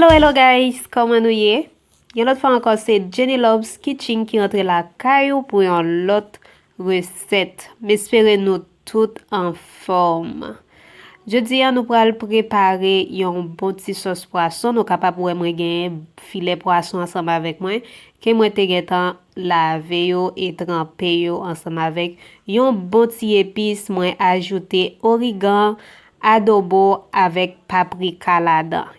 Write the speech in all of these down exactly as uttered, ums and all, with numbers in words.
Hello, hello guys, kòman nou ye? Yon lòt fwa ankò, se Jenny Loves Kitchen ki rantre lakay ou pou yon lòt resèt. M espere nou tout anfòm. Jodi a, nou pral prepare yon bon ti sòs pwason. Nou kapab wè mwen genyen filè pwason ansanm avèk mwen, ke mwen te gentan lave yo e tranpe yo ansanm avèk yon bon ti epis. Mwen ajoute origan, adobo avèk paprika ladan.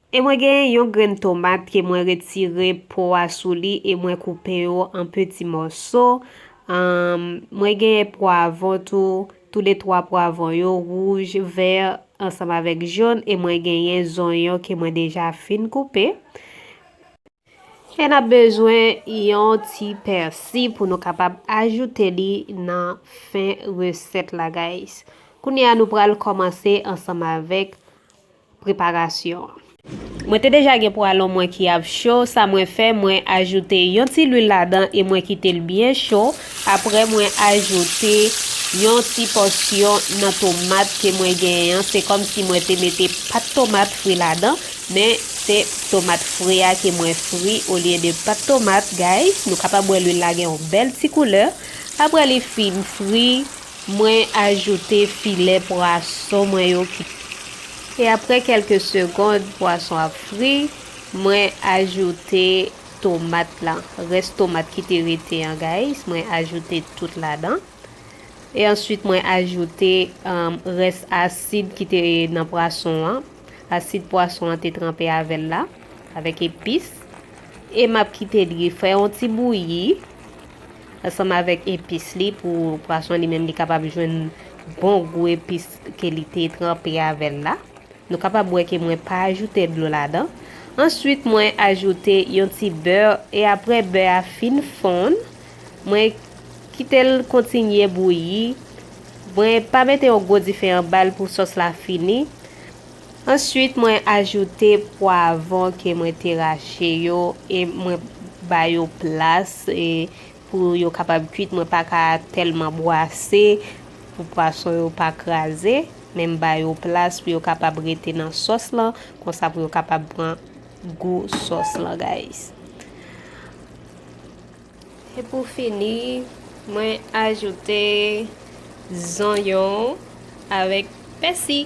E mwen genyen yon grenn tomat ke mwen retire po a sou li e mwen koupe yo an peti mòso. Ahn, mwen genyen pwavon tou, toulètwa pwavon yo, wouj, vè, ansanm avèk jòn, e mwen genyen zonyon ke mwen deja fin koupe. E n ap bezwen yon ti pèsi pou nou kapab ajoute li nan fen resèt la, guys. Kounye a, nou pral kòmanse ansanm avèk preparasyon an. Mwen te deja gen pwalon mwen ki ap cho, sa mwen fè, mwen ajoute yon ti lwil ladan e mwen kite l byen cho. Apre, mwen ajoute yon ti pòsyon nan tomat ke mwen genyen an. Se kòmsi mwen te mete pat tomat fri ladan, men se tomat fre a ke mwen fri olye de pat tomat, guys. Nou kapab wè lwil la gen yon bèl ti koulè. Apre li fin fri, mwen ajoute filè pwason mwen yo ki. E apre kèlke segond, pwason ap fri, mwen ajoute tomat la, rès tomat ki te rete an, guys, mwen ajoute tout ladan. E answit, mwen ajoute, um, rès asid ki te nan pwason an. Asid pwason an te tranpe avè l la, avèk epis. E m ap kite li fè yon ti bouyi ansanm avèk epis li pou pwason li menm li kapab jwenn bon gou epis ke li te tranpe avè l la. Nou kapab wè ke mwen pa ajoute dlo ladan. Answit, mwen ajoute yon ti bè e apre bè a fin fonn, mwen kite l kontinye bouyi. Mwen pa mete yon gwo dife anba l pou sòs la fini. Answit, mwen ajoute pwavon ke mwen te rache yo e mwen ba yo plas e pou yo kapab kwit. Mwen pa ka tèlman bwase pou pwason yo pa kraze, men m ba yo plas pou yo kapab rete nan sòs lan, konsa pou yo kapab pran gou sòs lan, guys. E pou fini, mwen ajoute zonyon avèk pèsi.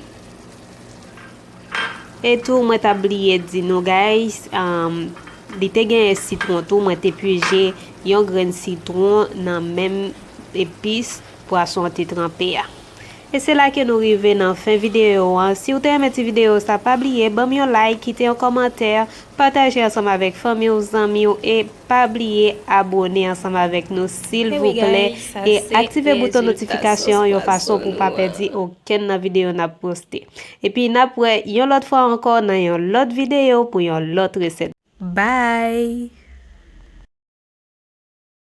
E tou, mwen t ap bliye di nou, guys, um, li te genyen sitwon tou, mwen te pije yon grenn sitwon nan menm epis pwason an te tranpe a. E se la ke nou rive nan fen videyo an. Si w te renmen ti videyo sa, pa bliye ban m yon like, kite yon kòmantè, pataje ansanm avèk fanmi w, zanmi w, e pa bliye abone ansanm avèk nou, silvouplè, e aktive bouton notifikasyon yon fason pou w pa pèdi okenn nan videyo n ap poste. Epi n ap wè yon lòt fwa ankò nan yon lòt videyo pou yon lòt resèt. Bye!